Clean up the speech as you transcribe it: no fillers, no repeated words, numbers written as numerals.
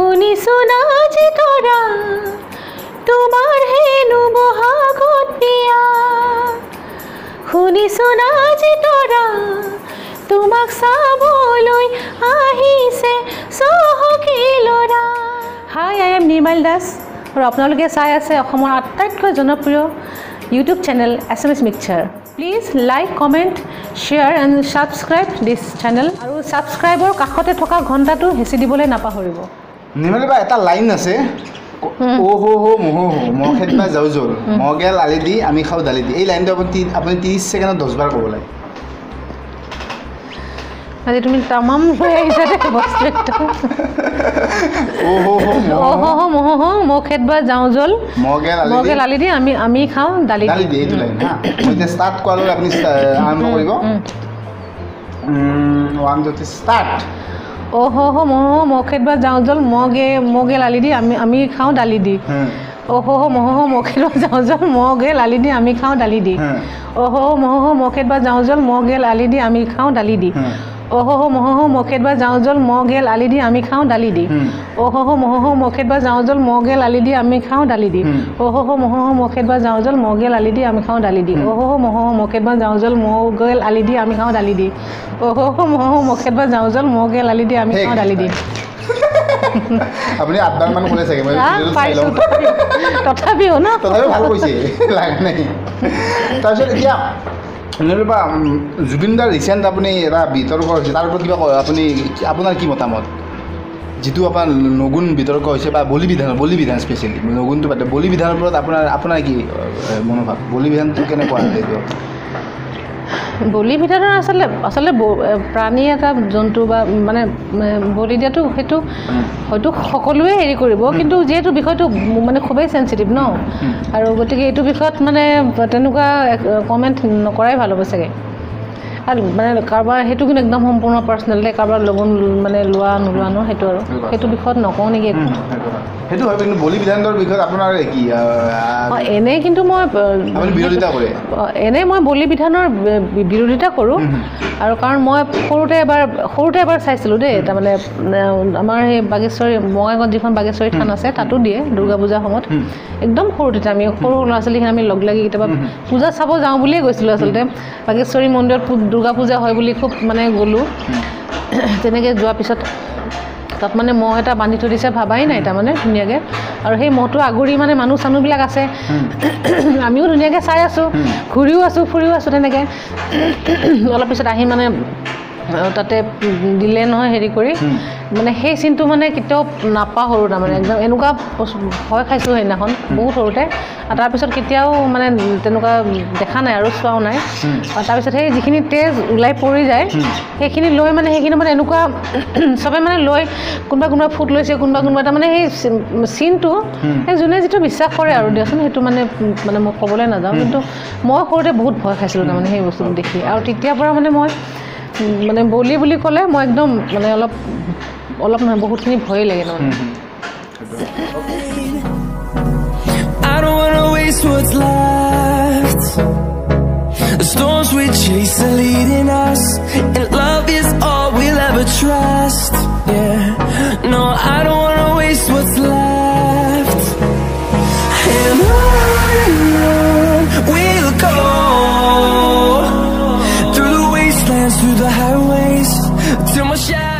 শুনিছো নাজি তৰা তোমাৰ হেনো বহাগত বিয়া, শুনিছো নাজি তৰা তোমাক চাবলৈ আহিছে চহকী ল'ৰা। Hi, I am Nirmal Das আৰু আপোনালোকে চাই আছে অসমৰ আটাইতকৈ জনপ্ৰিয় YouTube channel Assamese mixture. Please like, comment, share and subscribe this channel আৰু ছাবস্ক্ৰাইবৰ কাষতে থকা ঘণ্টাটো হেঁচি দিবলৈ নাপাহৰিব। নিৰ্মালী বা, এটা লাইন আছে, অ' হো হো মহ হো মহ খেদবা যাওঁ জোল, মহ গেল আলি দি আমি খাওঁ দালি দি। এই লাইনটো আপুনি 30 ছেকেণ্ডত 10 বাৰ ক'ব লাগে। আজি তুমি তামাম লৈ আহিছা দেই বস্তু একদম। অ' হো হো মহ অ' হ মহ হ মহ খেদবা যাওঁ জল, মহ গেল আলি মহ দি গেল আলি দি আমি খাওঁ দালি দালি দি। এইটো লাইন হা, মই এতিয়া ষ্টাৰ্ট কৰাৰ লগে আপুনি আৰম্ভ কৰিব। One, two, three, start. অ' হ হ মহ হ মহ খেদবা যাওঁ জল, মহ গেল আলি দি আমি খাওঁ দালি দি। অ' হ হ মহ হ মহ খেদবা যাওঁ জল, মহ গেল আলি দি আমি খাওঁ দালি দি। অ' হ হ মহ হ মহ খেদবা যাওঁ জল, মহ গেল আলি দি আমি খাওঁ দালি দি। অ' হ হ মহ হ মহ খেদবা যাওঁ জল, মহ গেল আলি দি আমি খাওঁ দালি দি। অ' হ হ মহ হ মহ খেদবা যাওঁ জল, মহ গেল আলি দি আমি খাওঁ দালি দি। অ' হ হ মহ হ মহ খেদবা যাওঁ জল, মহ গেল আলি দি আমি খাওঁ দালি দি। অ' হ হ মহ হ মহ খেদবা যাওঁ জল, মহ গেল আলি দি আমি খাওঁ দালি দি। অ' হ হ মহ হ মহ খেদবা যাওঁ জল, মহ গেল আলি দি আমি খাওঁ দালি দি। আপুনি আঠবাৰ মান ক'লে চাগে, মই ভিডিঅ'টো চাই পাৰিছোঁ লওঁ। তথাপিও ন। তথাপিও ভাল কৈছে, লগা নাই। তাৰপিছত এতিয়া বা জুবিন দাৰ ৰিচেণ্ট আপুনি এটা বিতৰ্ক হৈছে, তাৰ ওপৰত কিবা কয় আপুনি? আপোনাৰ কি মতামত, যিটো আপোনাৰ লগুণ বিতৰ্ক হৈছে বা বলি বিধান, বলি বিধান স্পেচিয়েলি, লগুণটো বাদ দিয়ক, বলি বিধানৰ ওপৰত আপোনাৰ কি মনোভাৱ? বলি বিধানটো কেনেকুৱা এইটো? বলি বিধানৰ আচলতে প্ৰাণী এটা জন্তু বা মানে বলি দিয়াটো সেইটো হয়তো সকলোৱে হেৰি কৰিব, কিন্তু যিহেতু বিষয়টো মানে খুবেই চেঞ্চিটিভ ন, আৰু গতিকে এইটো বিষয়ত মানে তেনেকুৱা কমেণ্ট নকৰাই ভাল হ'ব চাগে। আৰু মানে কাৰোবাৰ সেইটো কিন্তু একদম সম্পূৰ্ণ পাৰ্চনেল দেই, কাৰোবাৰ লগুণ মানে লোৱা নোলোৱা ন, সেইটো আৰু সেইটো বিষয়ত নকওঁ নেকি একো। সেইটো হয়, সেইটো হয়। কিন্তু বলি বিধানৰ বিষয়ত আপোনাৰ কি অঁ, এনেই কিন্তু মই আপুনি বিৰোধিতা কৰে? অঁ, এনেই মই বলি বিধানৰ বিৰোধিতা কৰোঁ। আৰু কাৰণ মই সৰুতে এবাৰ চাইছিলোঁ দেই, তাৰমানে আমাৰ সেই বাগেশ্বৰী বঙাইগাঁৱত যিখন বাগেশ্বৰী থান আছে, তাতো দিয়ে দুৰ্গা পূজাৰ সময়ত। একদম সৰু তেতিয়া, আমি সৰু ল'ৰা ছোৱালীখিনি আমি লগ লাগি কেতিয়াবা পূজা চাব যাওঁ বুলিয়ে গৈছিলোঁ আচলতে। বাগেশ্বৰী মন্দিৰত দুৰ্গা পূজা হয় বুলি খুব মানে গ'লোঁ। তেনেকৈ যোৱাৰ পিছত তাত মানে মহ এটা বান্ধি থৈ দিছে, ভাবাই নাই তাৰমানে ধুনীয়াকৈ। আৰু সেই মহটো আগুৰি মানে মানুহ চানুহবিলাক আছে, আমিও ধুনীয়াকৈ চাই আছোঁ, ঘূৰিও আছোঁ, ফুৰিও আছোঁ তেনেকৈ। অলপ পিছত আহি মানে তাতে দিলে নহয় হেৰি কৰি। মানে সেই চিনটো মানে কেতিয়াও নাপাহৰোঁ তাৰমানে, একদম এনেকুৱা ভয় খাইছোঁ সেইদিনাখন বহুত সৰুতে। আৰু তাৰপিছত কেতিয়াও মানে তেনেকুৱা দেখা নাই আৰু চোৱাও নাই। আৰু তাৰপিছত সেই যিখিনি তেজ ওলাই পৰি যায়, সেইখিনি লৈ মানে সেইখিনি মানে এনেকুৱা চবে মানে লৈ কোনোবা কোনোবা ফুট লৈছে, কোনোবা কোনোবা, তাৰমানে সেই চিনটো সেই যোনে যিটো বিশ্বাস কৰে আৰু দিয়াচোন, সেইটো মানে মানে মই ক'বলৈ নাযাওঁ। কিন্তু মই সৰুতে বহুত ভয় খাইছিলোঁ তাৰমানে সেই বস্তুটো দেখি। আৰু তেতিয়াৰ পৰা মানে মই মানে বলি বুলি ক'লে মই একদম মানে অলপ অলপ নহয়, বহুতখিনি ভয়েই লাগে তাৰমানে। I don't wanna waste what's left. The storms we chase are leading us, and love is all we'll ever trust. Yeah, no, I don't wanna waste what's left. And on we'll go through the wastelands, through the highways, till my shadow.